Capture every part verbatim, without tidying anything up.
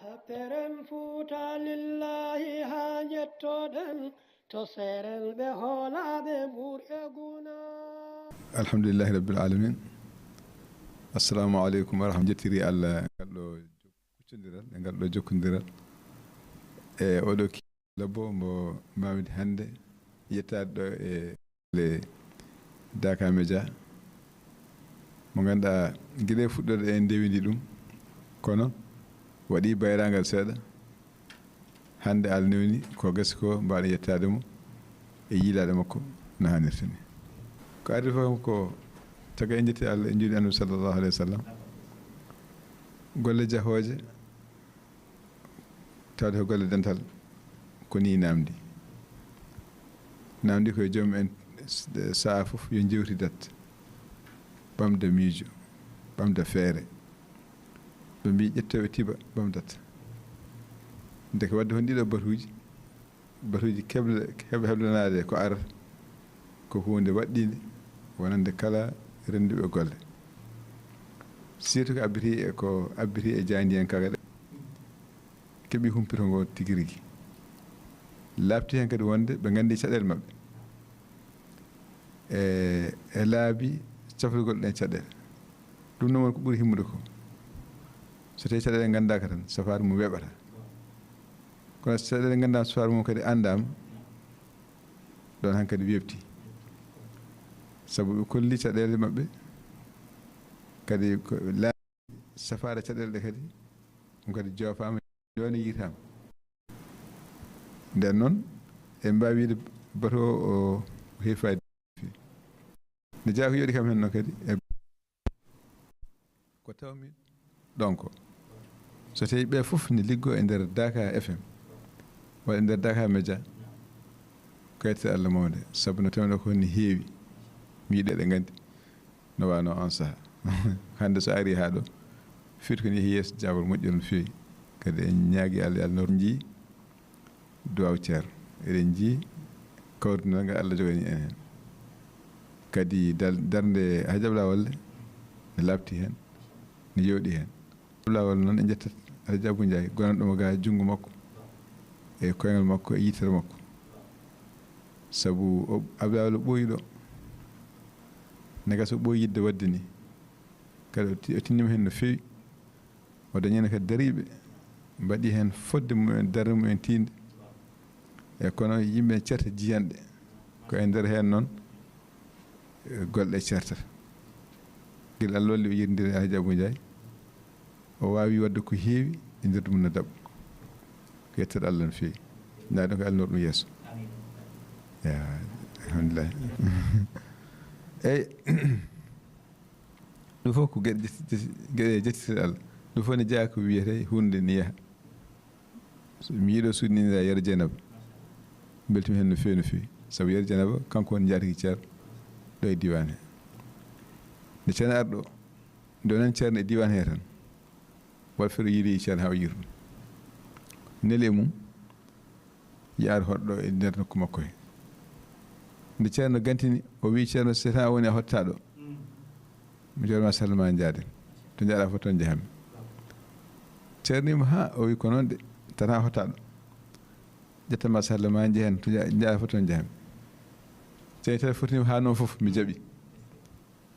Hatteren Fuuta lillahi haa njettoɗen, to seeren ɓe hoolaaɓe Mbuur e Guna. Alhamdulillahi Rabbil Alamin. Assalamu aleykum wa rahmatullahi. Jettiri Allah ngal ɗo huccondiral e ngal ɗo jokkondiral. E oɗo ki-, labbo mbo mbawdi hannde yettaade ɗo e le Daaka Media, mo ngannduɗaa gila e fuɗɗoode en ndewindi ɗum, kono waɗi bayrangal seeɗa. Hannde Allah newni ko gasi ko mbaɗen yettaade mo e yiilaade makko no haanirta ni. Ko addi fof ko taga en jetti Allah, en njuuli Annabi sallallahu alayhi wa sallam. Golle jahooje, tawde ko golle dental, ko ni namdi. Namdi koye joom en s-, sahaa fof yo jewtidat, ɓamda miijo, ɓamda feere. Ɓe mbi ƴettoɓe tiba ɓamdata. Ndeke wadde hon ɗiɗo batuuji, batuuji keble-, heɓ-, heblanaade ko arata, ko huunde waɗɗinde wonande kala rennduɓe golle. Surtout ko abbiti e, ko abbiti e jaayndiyankaagal, keɓi humpito ngo tigi rigi. Laaɓti heen kadi wonde ɓe nganndi caɗeele maɓɓe. E, e laabi cafrugol ɗen caɗeele. Ɗum noon woni ko ɓuri himmude ko. So tawii caɗeele nganndaaka tan, safaara mum weeɓata. Kono so caɗeele nganndaama, safaara mum kadi anndaama, ɗoon hankadi weeɓti. Sabu ɓe kolli caɗeele maɓɓe, kadi ko laabi safaara caɗeele ɗe kadi, ɗum kadi joofaama, jooni yitaama. Nden noon, en mbaawi wiide bato o, o heewi fayde. Nde jeyaa ko yooɗi kam heen noon kadi, e ko tawmi ɗon ko, so tawii ɓe fof ne liggoo e nder Daaka F M, walla e nder Daaka Media, ko yettira Allah mawnde, sabu no tawno ko ne heewi, mi yiɗi eɗen nganndi. No waano on saha. Hannde so ari haa ɗo, firti ko ne yehi yeeso jaabol moƴƴol no feewi. Kadi en ñaagi Allah, Allah nor njii duwaaw Ceerno. Eɗen njii kawrinal ngal Allah jogani en heen. Kadi dal-, darnde Hajji Abdoulaye Wallé ne laaɓti heen, ne yooɗi heen. Laawol noon en njettat Alhaji Abou Ndiaye, gonanɗo mo gaa e junngo makko, e koyngal makko, e yitere makko. Sabu o, Abdoulaye Wallé ɓooyi ɗo. Naga so ɓooyi yiɗde waɗde ni. Kadi o ti-, o tinnima heen no feewi. O dañino kadi dariiɓe, mbaɗi heen fodde mumen, darnde mumen tiinde. E kono yimɓe ceerta jiyanɗe. Ko e nder heen noon, e, golle ceertata. Gila Allah walli o yirndiri Alhaji Abou Ndiaye. O waawi waɗde ko heewi e nder ɗum no daɓɓo. Ko yettere Allah no feewi. Ndaa ɗum ko Allah nor ɗum yeeso. Ya, alhamdulillah. Eyi, ɗum fof ko geɗe jetti-, jetti-, geɗe jettitirɗe Allah. Ɗum fof ne jeyaa ko wiyetee huunde ne yaha. So mi yiɗo suuɗinira Yero Dieynaba. Mbeltimi heen no feewi, no feewi. Sabu Yero Dieynaba, kanko woni njaatigi Ceerno ɗo e diiwaan he. Nde Ceerno ari ɗo, nde o nani Ceerno e diiwaan he tan, waɗi feere o yiiloyi Ceerno haa o yiiru ɗum. Neli e mum, yaari hoɗɗo e nder nokku makko he. Nde Ceerno gantini, o wii Ceerno, "So tan a woni a hottaɗo, mi jooɗo ma sarla ma njaaden. To njaaɗa fof toon njahanmi." Ceerno wiima, "Ha," o wii, "ko noon de, tata hottaɗo. Ƴetta ma sarla ma njehen, to nja-, njaaɗa fof toon njahanmi." Ceerno tawi fotinima, "Ha noon fof mi jaɓi.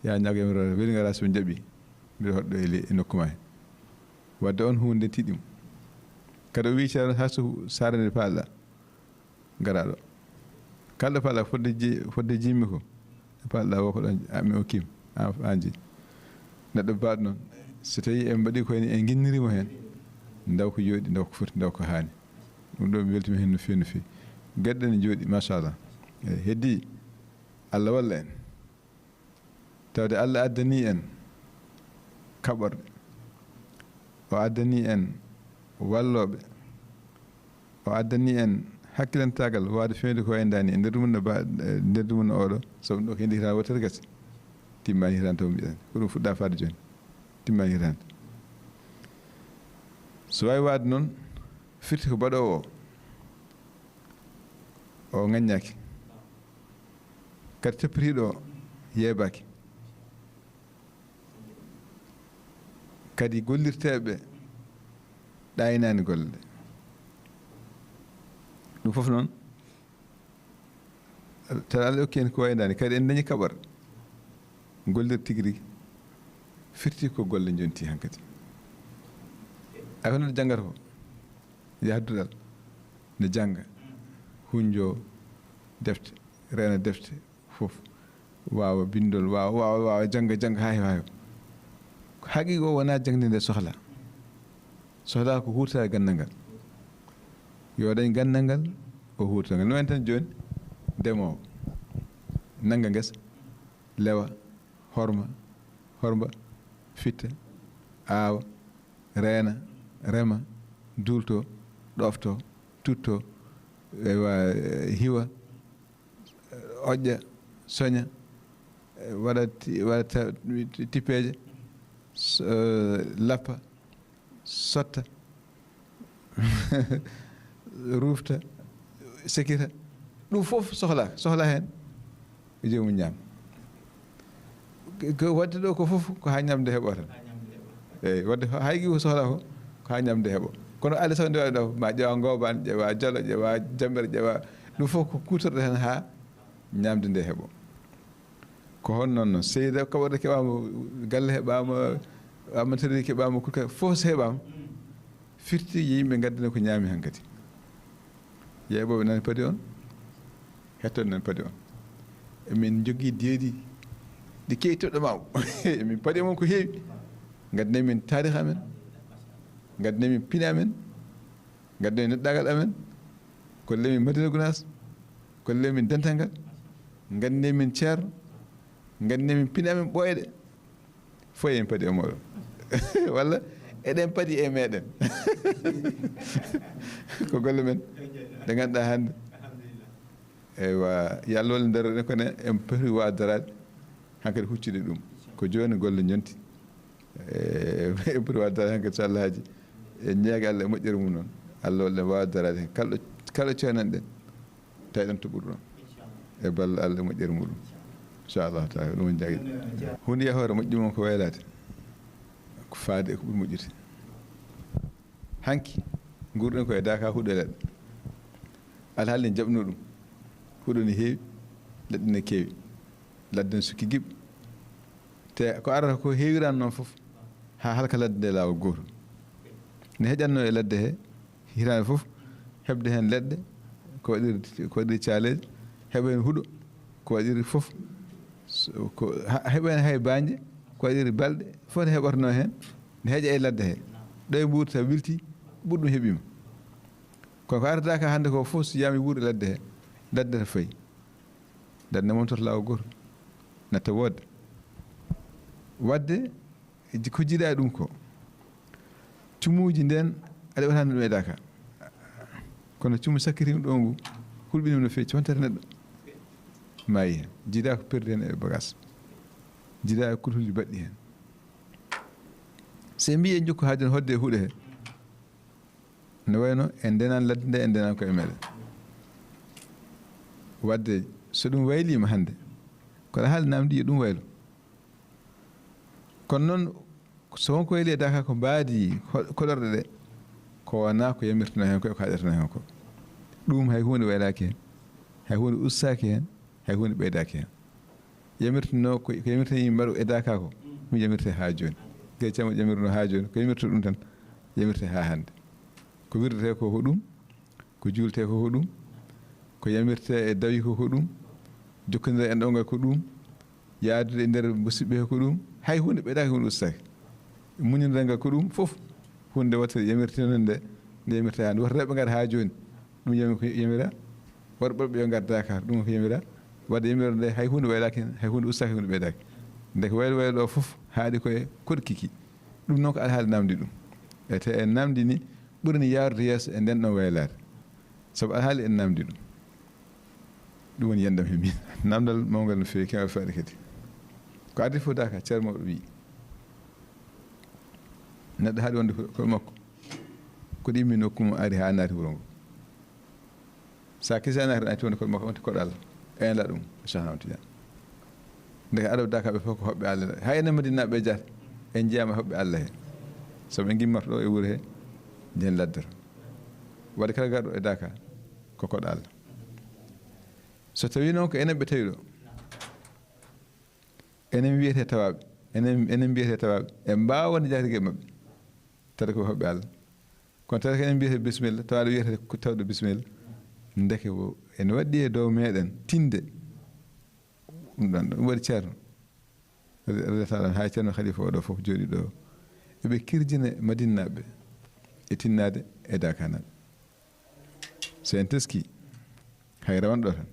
Ya ñaago yam ro-, weli ngara so mi jaɓi. Mbiɗa hoɗɗo e le-, e nokku ma he." Wadde on huunde tiɗi mo. Kadi o wii Ceerno, "Hay so saare nde paalɗa." Ngaraɗo. Kalɗo paalɗa fodde ji-, fodde jimmi ko. Paalɗa wo ko ɗon, a, mi okkim. A, a nji. Neɗɗo baaɗo noon, so tawi en mbaɗi ko en, en ginnirimo heen, ndaw ko yooɗi, ndaw ko foti, ndaw ko haani. Ɗum ɗo mi weltima heen no feewi, no feewi. Geɗe ɗe ne njooɗi, machallah. Eyi, heddi, Allah walla en. Tawde Allah addani en kaɓorɗe, o addani en wallooɓe, o addani en hakkilantaagal waawde feewde ko wayndani e nder mum no ba-, e nder mum no oɗo, sabu ɗo ko hende hitaande wootere gasi, timmaani hitaande taw mbiɗen, ko ɗum fuɗɗa faade jooni, timmaani hitaande. So waawi waade noon, firti ko baɗoowo o, o ŋaññaaki. Kadi toppitiiɗo o yeebaaki. Kadi gollirteeɓe ɗaaynaani golle ɗe. Ɗum fof noon, tawa Allah okki en ko waynaani, kadi en dañi kaɓorɗe. Gollir tigi rigi, firti ko golle njonti hankadi. Ay, hono neɗɗo janngata ko, yaha duɗal, ne jannga, hunjo defte, reena defte, fof, waawa binndol, waawa, waawa, waawa jannga, jannga haa heewa, heewa. Ko haqiiqa o wonaa jaŋde nde sohla. Sohla ko huurtaade ganndal ngal. Yo dañ ganndal ngal, o huurta ngal. No en tan jooni, ndemoowo, nannga ngesa, lewa, horma, hormba, fitta, aawa, reena, rema, duulto, ɗoofto, tutto, ewa, hiwa, oƴƴa, soña, waɗa ti-, waɗa ta-, tippeeje, s-, lappa, sotta, ruufta, sekita. Ɗum fof sohlaa, sohlaa heen ko joomum ñaam. Ko, ko waɗde ɗo ko fof ko haa ñamde heɓo tan. Eeyi, waɗde hay ko sohlaa ko, ko haa ñamde heɓo. Kono alaa sago nde waɗa ɗo, ma ƴeewa ngoobaan, ƴeewa jalo, ƴeewa jambere, ƴeewa ɗum fof ko kuutorɗe tan haa ñamde nde heɓo. Ko hono noon noon, seyda kaɓorɗe keɓaama, galle heɓaama, amateri keɓaama, kurka fof so heɓaama, firti yo yimɓe ngaddana ko ñaami hankadi. Yeeɓooɓe nani padi on, hettoɓe nani padi on. Emin njogii deedi ɗi keewi toɗɗo maw. Emin padi mon ko heewi. Ngaddane min taarih amen, ngaddane min pine amen, ngaddane min neɗɗaagal amen, kolle min Madina Gunaas, kolle min dental ngal, ngaddane min ceerno, ngaddane min pine amen ɓooyɗe. Fof en padi e mooɗon. Walla eɗen padi e meɗen. Ko golle men ɗe ngannduɗaa hannde. Eywa, yo Allah wallu en, daroɗen kono en poti waaw daraade hankadi huccude ɗum. Ko jooni golle njonti. E, en poti waaw daraade hankadi so Allah haaji. En ñaagi Allah e moƴƴere mum noon. Allah wallu en waaw daraade heen. Kala ɗo, kala ɗo cewnanɗen. Tawi ɗon to ɓuri ɗon. E ballal Allah e moƴƴere muɗum. Inchallahu taala, ɗum woni jaagi. Huunde yahoore moƴƴi mum ko waylaade. Ko faade e ko ɓuri moƴƴude. Hanki, nguurɗen ko e daaka huɗo e leɗɗe. Alhaali ne jaɓnoo ɗum. Huɗo ne heewi, leɗɗe ne keewi. Ladde ne sukki giɓ. Te ko arata ko heewiraani noon fof, haa halka ladde nde laawol gootol. Ne heƴatnoo e ladde he, hitaande fof, heɓde heen leɗɗe, ko waɗiri, ko waɗiri caaleeje, heɓa heen huɗo, ko waɗiri fof, so, ko, ha-, heɓa heen hay baañde, ko waɗiri balɗe, fof ne heɓatnoo heen, ne heƴa e ladde he. Ɗo e mbuurta wilti, ɓuri ɗum heɓiima. Kono ko arata ka hannde ko fof, so yaami wuur e ladde he, ladde ne fayi. Ladde ne montorto laawol gootol, natta woodde. Waɗde, ko jiidaa ɗum ko, cumuuji ndeen, aɗa waɗa ɗum e daaka. Kono cumu sakkitiima ɗo ngu, hulɓiniima no feewi, contata neɗɗo. Maayi heen. Jiidaa ko perdi heen e bagaas. Jiidaa e kulhulji baɗɗi heen. So en mbii en njokku haa jooni hoɗde e huɗo he, ne wayno en ndenan ladde nde, en ndenan koye meɗen. Waɗde, so ɗum wayliima hannde, ko alhaali namdi yo ɗum waylo. Kono noon, so won ko wayli e daaka ko mbaadi ko-, koɗorɗe ɗe, ko wonaa ko yamirtino heen ko e ko haɗirtino heen ko. Ɗum hay huunde waylaaki heen, hay huunde ustaaki heen, hay huunde ɓeydaaki heen. Yamirtino ko, ko yamirtini mbaɗo e daaka ko, ɗum yamirte haa jooni. Gay camo yamirno haa jooni, ko yamirta ɗum tan, yamirte haa hannde. Ko wirdetee ko, ko ɗum, ko juultee ko, ko ɗum, ko yamirtee e dawi ko, ko ɗum, jokkondira e ɗowgal ko ɗum, yaadude e nder musiɓɓe ko ɗum, hay huunde ɓeydaaki, huunde ustaaki. Muñondiral ngal ko ɗum fof, huunde wootere yamirtee noon nde, nde yamirtee haa nde. Woto rewɓe ngar haa jooni, ɗum yami-, ko yamira, worɓe ɓe yo ngar daaka, ɗum ko yamira, waɗde yamira nde hay huunde waylaaki heen, hay huunde ustaaki, huunde ɓeydaaki. Nde ko waylo waylo ɗo fof, haaɗi ko e koɗki ki. Ɗum noon ko alhaali namdi ɗum. E te en namdi ni, ɓurani yaarude yeeso e nden ɗon waylaade. Sabu alhaali en namdi ɗum. Ɗum woni yendam he min. Namdal mawngal no feewi, keewal fayda kadi. Ko adii fof daaka, ceerno mawɗo wiyi, neɗɗo haaɗi wonde ko, ko makko. Ko ɗimmi nokku mum ari haa naati wuro ngo. Sa kisi a naati, a naati wonde ko makko, wonde ko Allah. En la ɗum, Cheikh Ahmad Tidiane. Ndeke adoo daakaaɓe fof ko hoɓɓe Allah. Hay enen Madinaaɓe jaata, en njiyaama hoɓɓe Allah he. Sabu en ngimmat ɗo e wuro he. Nden laddoro. Waɗi kala garɗo e Daaka ko koɗo Allah. So tawii noon ko enen ɓe tawi ɗo, enen wiyetee tawaaɓe, enen, enen mbiyetee tawaaɓe, en mbaawa wonde jaatige maɓɓe, tawde ko hoɓɓe Allah. Kono tawde ko enen mbiyetee bisimilla, tawaaɗo wiyetee ko tawɗo bisimilla. Ndeke wo, ene waɗɗi e dow meɗen tinde. Ɗum ɗon, ɗum waɗi Ceerno. Radiyallaahu taala anhu, haa e Ceerno Khalifa oɗo fof jooɗi ɗo. Eɓe kirjina Madinaaɓe e tinnaade e Daakanaaɓe. So en teskii, hay rawane ɗo tan,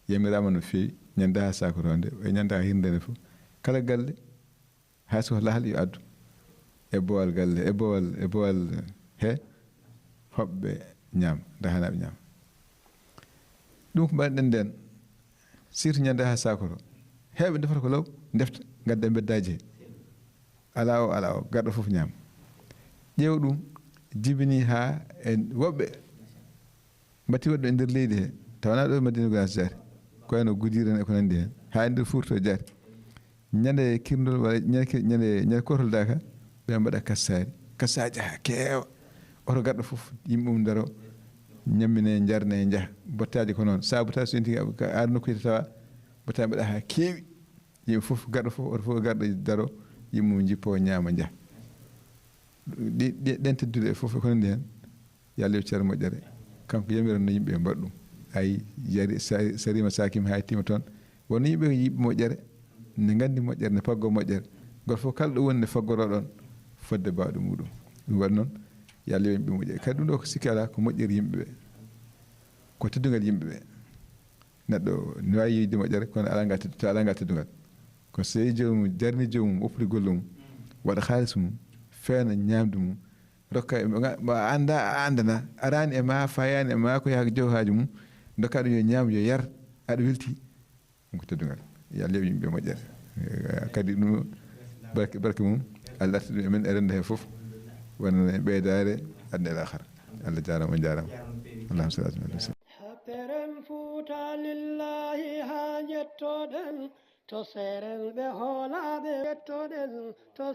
yamiraama no feewi, ñande haa saakotoo nde, e ñande haa hirnde nde fof. Kala galle, hay so ko lahal yo addu. E boowal galle, e boowal, e boowal he, hoɓɓe ñaama, Daakanaaɓe ñaama. Ɗum ko mbaɗɗen ndeen, surtout ñande haa saakotoo. Heewɓe ndefata ko law, ndefta, ngadda mbeddaaji he. Alaa o, alaa o, garɗo fof ñaama. Ƴeew ɗum, jibini haa e woɓɓe mbatti waɗde e nder leydi he. Tawa wonaa ɗo e Madina Gunaas jaati. Ko wayno Gudiiri en e ko nanndi heen. Haa e nder Fuuta to jaati. Ñande kirndol walla ñande ki-, ñande, ñande kootol Daaka, ɓe mbaɗa kassaari. Kassaaji haa keewa. Oto garɗo fof, yimɓe mum ndaro, ñammine, njarne, njaha. Bottaaji ko noon. Saabu ta so yonti ka aada nokkuuji tawa, bottaaji mbaɗa haa keewi. Yimɓe fof, garɗo fof, oto fof garɗo daro, yimɓe mum njippo, ñaama, njaha. Ɗi, ɗi, ɗeen tedduɗe fof e ko nanndi heen, yo Allah yoɓ Ceerno moƴƴere. Kanko yamiran no yimɓe ɓe mbaɗa ɗum. Ay, yari, sa-, sariima saakim haa yettiima toon. Wonno yimɓe ko yiɗɓe moƴƴere, ne nganndi moƴƴere, ne paggoo moƴƴere. Gooto fof kala ɗo woni ne faggoroo ɗoon fodde baawɗe muɗum. Ɗum waɗi noon, yo Allah yoɓ yimɓe moƴƴere. Kadi ɗum ɗo ko sikki alaa, ko moƴƴere yimɓe ɓe. Ko teddungal yimɓe ɓe. Neɗɗo ne waawi yiide moƴƴere, kono alaa ngal teddu-, alaa ngal teddungal. Ko so tawii joomum jarni joomum, oppude golle mum, waɗa haalis mum, feewna ñaamdu mum, rokka e mo ga-, mo a anndaa, a anndanaa, araani e ma, faayaani e ma, ko yaha jogo haaju mum, ndokkaa ɗum yo ñaam, yo yar, aɗa weltii, ɗum ko teddungal. Yo Allah yoɓ yimɓe moƴƴere. Eh, kadi ɗum, barke, barke mum, Allah artir ɗum e men e renndo hee fof, wonana en ɓeydaare aduna e laakhara. Allah jaaraama, on njaaraama. Allahumma salli ala Muhammad. Hatteren Fuuta lillaahi haa njettoɗen, to seeren ɓe hoolaaɓe njettoɗen, to